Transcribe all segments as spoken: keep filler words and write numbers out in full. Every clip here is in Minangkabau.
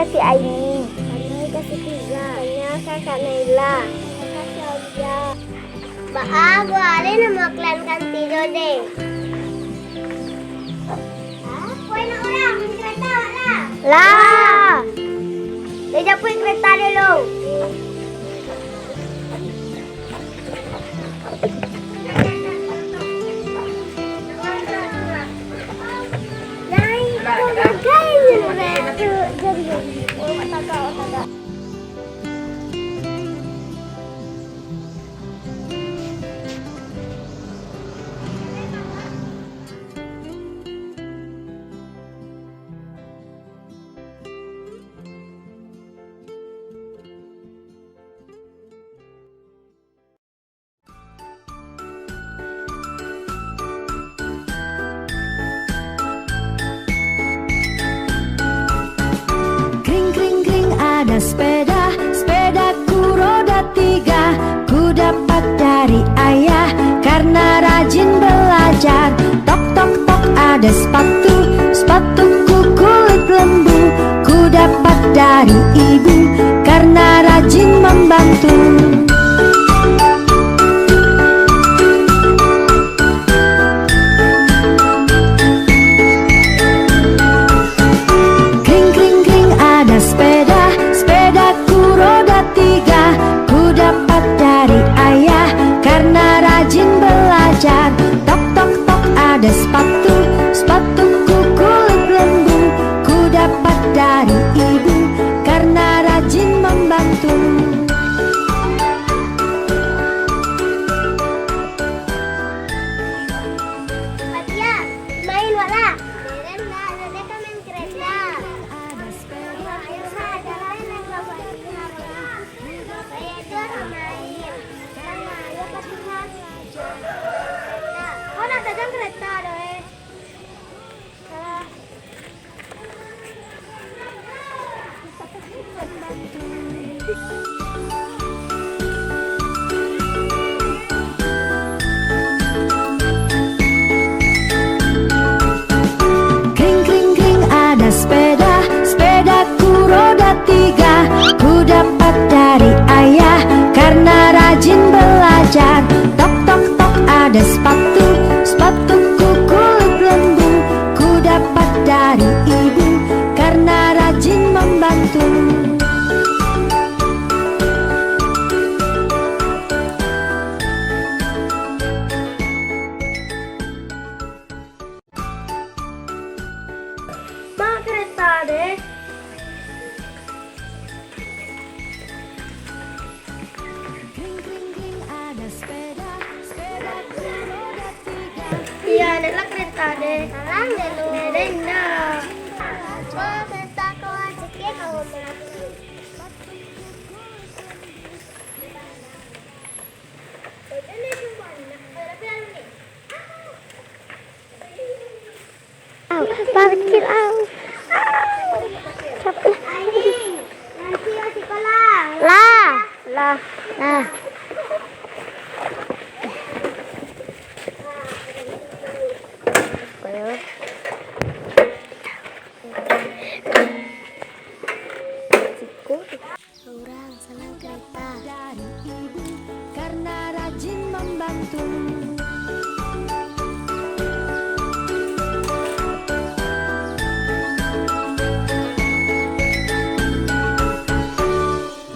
Kak Aini. Kami kasih tiga. Tanya Kakak Naila. Kakak Claudia. Baa, dua hari namo kalian kanti jo deh. Hah? Woi, nak urang, main kereta awak lah. Lah. Dia japuik kereta dulu. Kring, kring, kring, ada sepeda, sepedaku roda tiga. Ku dapat dari ayah karena rajin belajar. Tok, tok, tok, ada sepatu, sepatuku kulit lembu. Ku dapat dari ibu karena rajin membantu. Kring, kring, kring, ada sepeda, sepedaku roda tiga. Ku dapat dari ayah karena rajin belajar. Tok, tok, tok, ada sepatu, sepatuku kulit lembu. Ku dapat dari ibu karena rajin membantu. Fatia, main wak lah. Beren lah, Dede ka main kereta. Ayo lah, jalan main lah, Fatia. Saya tu main. Kau nak tajam kereta doh, eh. Kring, kring, kring, ada sepeda, sepedaku roda tiga. Ku dapat dari ayah karena rajin belajar. Tok, tok, tok, ada sepatu, sepatuku kulit lembu. Ku dapat dari ibu karena rajin membantu. Ma kereta deh. Kring, kring, kring, ada sepeda, sepedaku roda tiga. Iya, naiklah kereta deh. Salam dulu. Dadah, indah. Wah, kereta kau aja, kau mati. Au, parkir, au. Au. Capek lah. Lah, lah, nah. Ayo. Siku. Urang sanang kereta. Dari ibu, karena rajin membantu.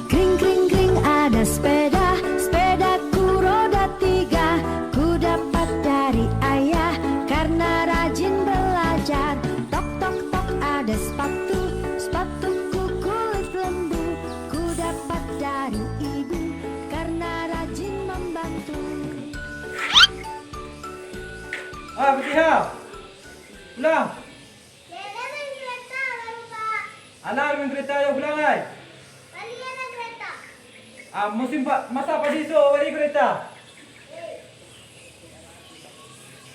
Kring, kring, kring, ada sepeda, sepedaku roda tiga. Ku dapat dari ayah, karena rajin belajar. Tok, tok, tok, ada sepatu, sepatuku kulit lembu. Ku dapat dari ibu, karena rajin membantu. Ah, Fatihah. Pulang. Dede main kereta baru, Pak. Alah, main kereta, yo pulang lai. Bali alah kereta. Ah, musim pa-, masak padi isuak, bali kereta.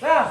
Lah.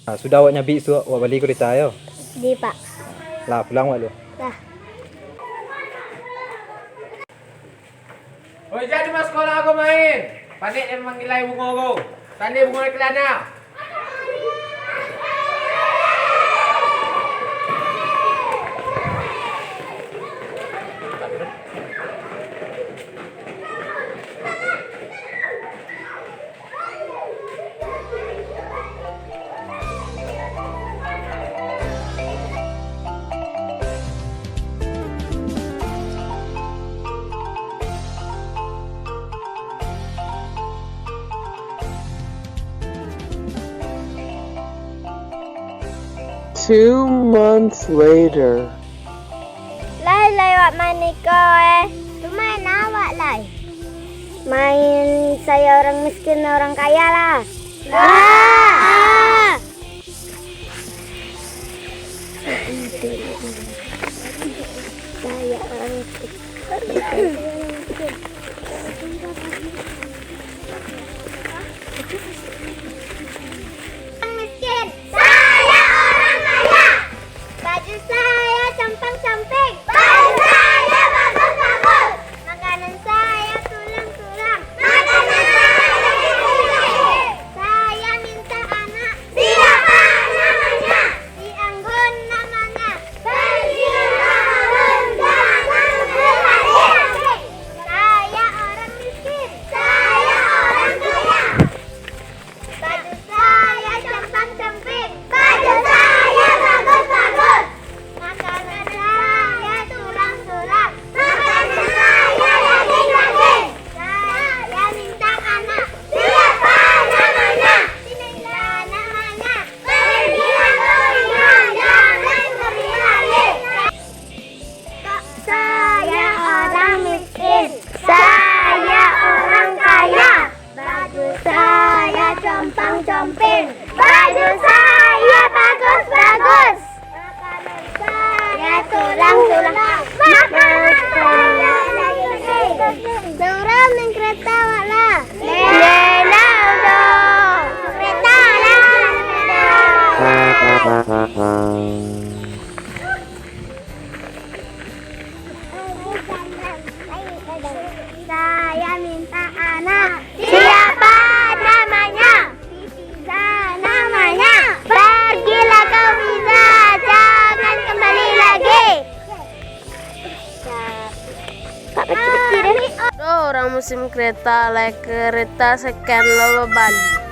Nah, sudah awak nyabik tu, awak bali kurita yo. Di, Pak. Lah, pulang awak lu. Dah. Oi, jadi mas sekolah aku main. Panek yang manggilai bungo ko. Tadi bungo kelana. Two months later. Lai, lai wak main iko, eh. Tu main awak, lai. Main saya orang miskin, orang kaya lah. Ah! Saya orang miskin. Miskin. Saya orang kaya. Baju saya compang-camping. Baju saya bagus-bagus. Makanan saya tulang-tulang. Makanan saya daging-daging. Saya minta anak. Siapa namanya? Si Anggun namanya. Pergilah, Anggun, jangan berhati-hati. Saya orang miskin. Saya orang kaya. Baju saya compang-camping. Baju saya bagus-bagus. Makanan saya tulang-tulang. Makanan saya daging-daging. Saya minta anak. Siapa namanya? Siapa namanya? Pergilah, pergilah, jangan pergi lagi. Saya orang miskin. Saya orang kaya. Baju saya compang-comping. Baju saya bagus-bagus. Makanan saya tulang-tulang. Makanan saya daging-daging. Surang nang kereta awak lah. Lena udah. Kereta lah. Saya minta anak. Siapa namanya? Fiza namanya. Pergilah kau, Fiza, jangan kembali lagi. Pak, kecil-kecil deh. Aduh, urang musim kereta, lai kereta second lo babali.